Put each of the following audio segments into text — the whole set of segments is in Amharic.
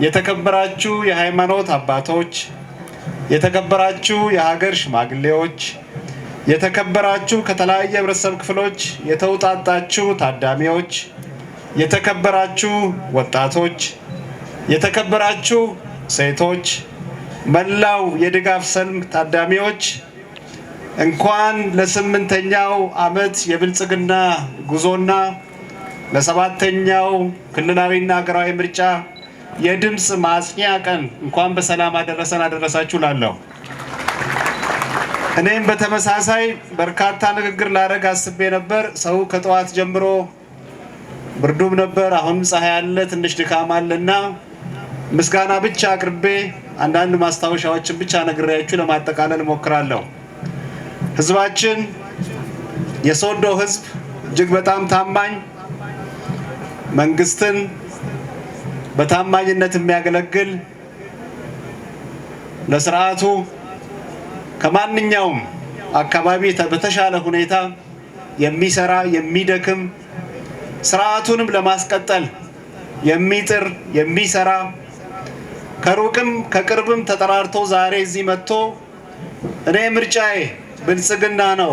የተከበራችሁ የሃይማኖት አባቶች፣ የተከበራችሁ የሀገር ሽማግሌዎች፣ የተከበራችሁ ከተለያየ ህብረተሰብ ክፍሎች የተውጣጣችሁ ታዳሚዎች፣ የተከበራችሁ ወጣቶች፣ የተከበራችሁ ሴቶች፣ መላው የድጋፍ ሰልፍ ታዳሚዎች፣ እንኳን ለ8ኛው ዓመት የብልጽግና ጉዞና ለ7ኛው ክልላዊና ሀገራዊ ምርጫ የድምፅ ማጽኛ ቀን እንኳን በሰላም አደረሰን አደረሳችሁ ላለሁ። እኔም በተመሳሳይ በርካታ ንግግር ላደርግ አስቤ ነበር። ሰው ከጠዋት ጀምሮ ብርዱም ነበር፣ አሁንም ፀሐይ አለ፣ ትንሽ ድካም አለና ምስጋና ብቻ አቅርቤ አንዳንድ ማስታወሻዎችን ብቻ ነግሬያችሁ ለማጠቃለል እሞክራለሁ። ህዝባችን፣ የሶዶ ህዝብ እጅግ በጣም ታማኝ፣ መንግስትን በታማኝነት የሚያገለግል፣ ለስርዓቱ ከማንኛውም አካባቢ በተሻለ ሁኔታ የሚሰራ፣ የሚደክም፣ ስርዓቱንም ለማስቀጠል የሚጥር፣ የሚሰራ፣ ከሩቅም ከቅርብም ተጠራርቶ ዛሬ እዚህ መጥቶ እኔ ምርጫዬ ብልጽግና ነው፣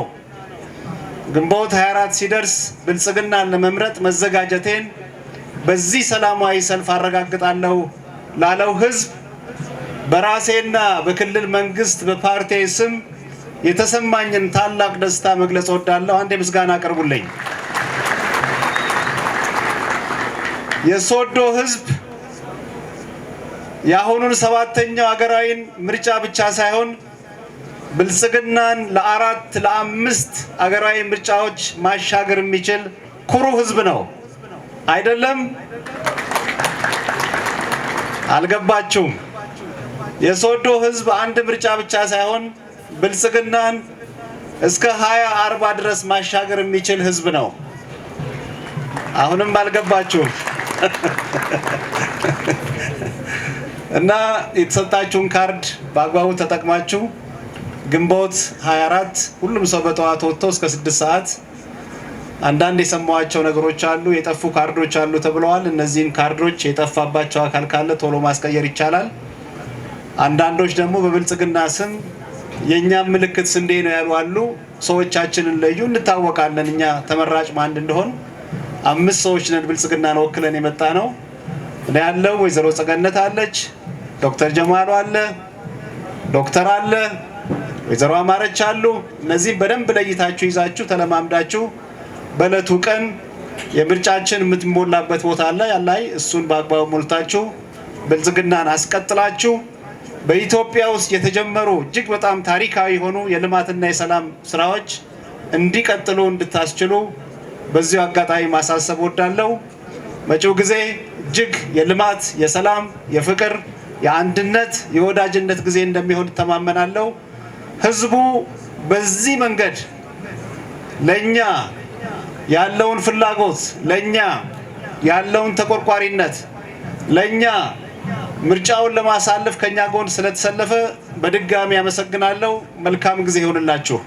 ግንቦት 24 ሲደርስ ብልጽግናን ለመምረጥ መዘጋጀቴን በዚህ ሰላማዊ ሰልፍ አረጋግጣለሁ ላለው ህዝብ በራሴና በክልል መንግስት በፓርቲ ስም የተሰማኝን ታላቅ ደስታ መግለጽ እወዳለሁ። አንድ ምስጋና አቅርቡልኝ። የሶዶ ህዝብ የአሁኑን 7ኛው ሀገራዊን ምርጫ ብቻ ሳይሆን ብልጽግናን ለ4 ለ5 ሀገራዊ ምርጫዎች ማሻገር የሚችል ኩሩ ህዝብ ነው። አይደለም? አልገባችሁም? የሶዶ ህዝብ አንድ ምርጫ ብቻ ሳይሆን ብልጽግናን እስከ 2040 ድረስ ማሻገር የሚችል ህዝብ ነው። አሁንም አልገባችሁም? እና የተሰጣችሁን ካርድ በአግባቡ ተጠቅማችሁ ግንቦት 24 ሁሉም ሰው በጠዋት ወጥቶ እስከ 6 ሰዓት፣ አንዳንድ የሰማኋቸው ነገሮች አሉ፣ የጠፉ ካርዶች አሉ ተብለዋል። እነዚህን ካርዶች የጠፋባቸው አካል ካለ ቶሎ ማስቀየር ይቻላል። አንዳንዶች ደግሞ በብልጽግና ስም የእኛም ምልክት ስንዴ ነው ያሉ አሉ። ሰዎቻችንን ለዩ፣ እንታወቃለን። እኛ ተመራጭ ማን እንደሆን 5 ሰዎች ነን ብልጽግናን ወክለን የመጣ ነው። እኔ ያለው ወይዘሮ ጸገነት አለች፣ ዶክተር ጀማሉ አለ፣ ዶክተር አለ፣ ወይዘሮ አማረች አሉ። እነዚህም በደንብ ለይታችሁ ይዛችሁ ተለማምዳችሁ በእለቱ ቀን የምርጫችን የምትሞላበት ቦታ አለ ያላይ እሱን በአግባቡ ሞልታችሁ ብልጽግናን አስቀጥላችሁ በኢትዮጵያ ውስጥ የተጀመሩ እጅግ በጣም ታሪካዊ የሆኑ የልማትና የሰላም ስራዎች እንዲቀጥሉ እንድታስችሉ በዚሁ አጋጣሚ ማሳሰብ እወዳለሁ። መጪው ጊዜ እጅግ የልማት፣ የሰላም፣ የፍቅር፣ የአንድነት፣ የወዳጅነት ጊዜ እንደሚሆን እተማመናለሁ። ህዝቡ በዚህ መንገድ ለኛ ያለውን ፍላጎት፣ ለኛ ያለውን ተቆርቋሪነት፣ ለኛ ምርጫውን ለማሳለፍ ከኛ ጎን ስለተሰለፈ በድጋሚ አመሰግናለሁ። መልካም ጊዜ ይሁንላችሁ።